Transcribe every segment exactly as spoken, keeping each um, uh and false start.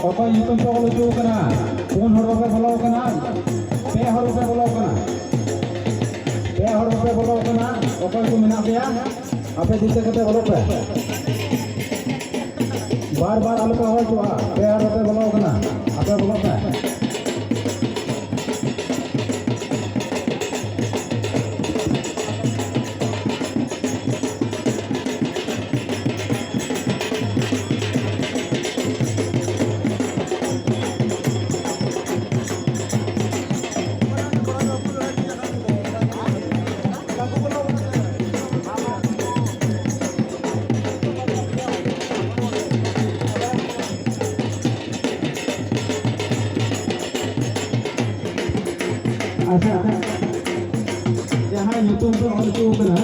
ᱚᱠᱚᱭ ᱧᱩᱛᱩᱢ ᱯᱮ ᱚᱞ ᱦᱚᱪᱚ ᱠᱟᱱᱟ? ᱯᱩᱱ ᱦᱚᱲ ᱵᱟᱯᱮ ᱵᱚᱞᱚ ᱠᱟᱱᱟ, ᱯᱮ ᱦᱚᱲ ᱵᱟᱯᱮ ᱵᱚᱞᱚ ᱠᱟᱱᱟ, ᱯᱮ ᱦᱚᱲ ᱵᱟᱯᱮ ᱵᱚᱞᱚ ᱠᱟᱱᱟ᱾ ᱚᱠᱚᱭ ᱠᱚ ᱢᱮᱱᱟᱜ ᱯᱮᱭᱟ? ᱟᱯᱮ ᱫᱤᱥᱟᱹ ᱠᱟᱛᱮ ᱵᱚᱞᱚᱜ ᱯᱮ᱾ ᱵᱟᱨ ᱵᱟᱨ ᱟᱞᱚ ᱯᱮ ᱦᱚᱦᱚ ᱦᱚᱪᱚᱣᱟᱜᱼᱟ᱾ ᱯᱮ ᱦᱚᱲ ᱵᱟᱯᱮ ᱵᱚᱞᱚ ᱠᱟᱱᱟ, ᱟᱯᱮ ᱵᱚᱞᱚᱜ ᱯᱮ᱾ ᱟᱪᱪᱷᱟ, ᱡᱟᱦᱟᱸᱭ ᱧᱩᱛᱩᱢ ᱯᱮ ᱚᱞ ᱦᱚᱪᱚ ᱠᱟᱱᱟ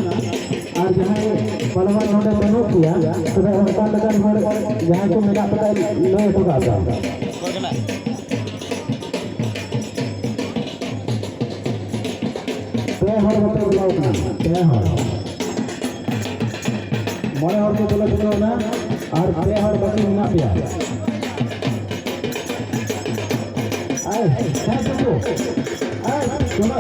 ᱟᱨ ᱡᱟᱦᱟᱸᱭ ᱯᱟᱞᱣᱟᱱ ᱱᱚᱰᱮ ᱵᱟᱹᱱᱩᱜ ᱯᱮᱭᱟ, ᱛᱚᱵᱮ ᱚᱱᱠᱟ ᱞᱮᱠᱟᱱ ᱦᱚᱲ ᱡᱟᱦᱟᱸᱭ ᱠᱚ ᱢᱮᱱᱟᱜ ᱯᱮ ᱠᱷᱟᱡ ᱞᱟᱹᱭ ᱦᱚᱴᱚ ᱠᱟᱜ ᱯᱮ᱾ ᱯᱮ ᱦᱚᱲ ᱵᱟᱯᱮ ᱵᱚᱞᱚ ᱠᱟᱱᱟ, ᱯᱮ ᱦᱚᱲ᱾ ᱢᱚᱬᱮ ᱦᱚᱲ ᱠᱚ ᱵᱚᱞᱚ ᱪᱩᱠᱟᱹᱣ ᱮᱱᱟ ᱟᱨ ᱯᱮ ᱦᱚᱲ ᱵᱟᱹᱠᱤ ᱢᱮᱱᱟᱜ ᱯᱮᱭᱟ᱾ ᱟᱭ, ᱦᱮᱸ, ᱪᱩᱠᱩ᱾ ᱟᱭ, ᱪᱚᱞᱚ᱾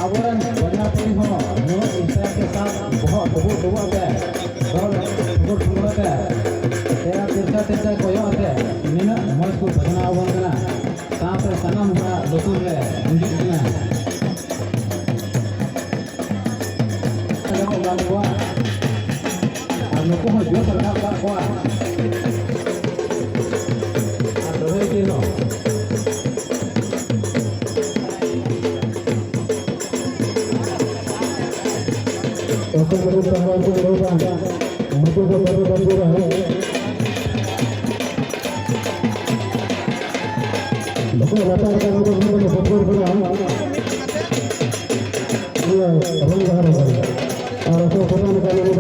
ᱟᱵᱚᱨᱮᱱ ᱵᱚᱭᱦᱟ ᱠᱩᱲᱤ ᱦᱚᱸ ᱱᱩᱱᱟᱹᱜ ᱤᱱᱥᱟᱱ ᱠᱮ ᱥᱟᱛᱷ ᱵᱚᱦᱚᱜ ᱰᱩᱵᱩᱜ ᱰᱩᱵᱩᱜ ᱟᱛᱮ, ᱨᱚᱲ ᱴᱷᱩᱢᱩᱨ ᱴᱷᱩᱢᱩᱨ ᱟᱛᱮ, ᱛᱮᱨᱟ ᱛᱤᱨᱥᱟ ᱛᱤᱨᱥᱟ ᱠᱚᱭᱚᱜ ᱟᱛᱮ ᱱᱤᱱᱟᱹᱜ ᱢᱚᱡᱽ ᱠᱚ ᱵᱟᱡᱽᱱᱟ ᱟᱵᱚᱱ ᱠᱟᱱᱟ᱾ ᱥᱟᱶᱛᱮ ᱥᱟᱱᱟᱢ ᱦᱚᱲᱟᱜ ᱞᱩᱛᱩᱨ ᱨᱮ ᱜᱩᱸᱡᱩᱜ ᱠᱟᱱᱟ᱾ ᱟᱸᱡᱚᱢᱚᱜ ᱠᱟᱱ ᱛᱟᱠᱚᱣᱟ᱾ ᱟᱨ ᱱᱩᱠᱩ ᱦᱚᱸ ᱡᱳᱥ ᱨᱟᱠᱟᱵ ᱠᱟᱜ ᱠᱚᱣᱟ᱾ ᱟᱨ ᱞᱟᱹᱲᱦᱟᱹᱭ ᱪᱤᱱᱦᱟᱹ᱾ ᱚᱠᱟ ᱠᱚᱨᱮ ᱛᱟᱦᱮᱸ ᱠᱚ ᱨᱚᱲᱟ, ᱱᱩᱠᱩ ᱫᱚ ᱵᱟᱵᱟ ᱵᱟᱹᱵᱩ ᱨᱟᱦᱟ᱾ ᱱᱩᱠᱩ ᱞᱟᱛᱟᱨ ᱨᱮ ᱱᱩᱠᱩ ᱫᱚ ᱵᱟᱹᱵᱩ ᱨᱟᱦᱟ᱾ ᱤᱭᱟᱹ, ᱨᱚᱝ ᱵᱟᱦᱟ ᱨᱚᱝ᱾ ᱟᱨ ᱚᱠᱚᱭ ᱯᱨᱚᱫᱷᱟᱱ ᱠᱟᱱᱟ, ᱩᱱᱤ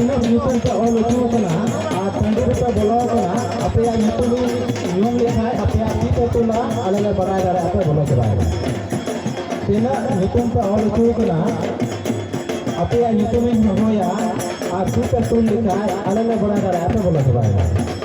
ᱛᱤᱱᱟᱹᱜ ᱧᱩᱛᱩᱢ ᱯᱮ ᱚᱞ ᱦᱚᱪᱚ ᱟᱠᱟᱱᱟ ᱟᱨ ᱴᱟᱺᱰᱤ ᱨᱮᱯᱮ ᱵᱚᱞᱚ ᱟᱠᱟᱱᱟ, ᱟᱯᱮᱭᱟᱜ ᱧᱩᱛᱩᱢ ᱤᱧ ᱧᱩᱢ ᱞᱮᱠᱷᱟᱱ ᱟᱯᱮᱭᱟᱜ ᱛᱤ ᱯᱮ ᱛᱩᱞᱟ, ᱟᱞᱮ ᱞᱮ ᱵᱟᱲᱟᱭ ᱫᱟᱲᱮᱭᱟᱜᱼᱟ ᱯᱮ ᱵᱚᱞᱚ ᱪᱟᱵᱟᱭᱮᱱᱟ᱾ ᱛᱤᱱᱟᱹᱜ ᱧᱩᱛᱩᱢ ᱯᱮ ᱚᱞ ᱦᱚᱪᱚ ᱟᱠᱟᱱᱟ, ᱟᱯᱮᱭᱟᱜ ᱧᱩᱛᱩᱢ ᱤᱧ ᱦᱚᱦᱚᱭᱟ ᱟᱨ ᱛᱤ ᱯᱮ ᱛᱩᱞ ᱞᱮᱠᱷᱟᱱ ᱟᱞᱮ ᱞᱮ ᱵᱟᱲᱟᱭ ᱫᱟᱲᱮᱭᱟᱜᱼᱟ ᱯᱮ ᱵᱚᱞᱚ ᱪᱟᱵᱟᱭᱮᱱᱟ᱾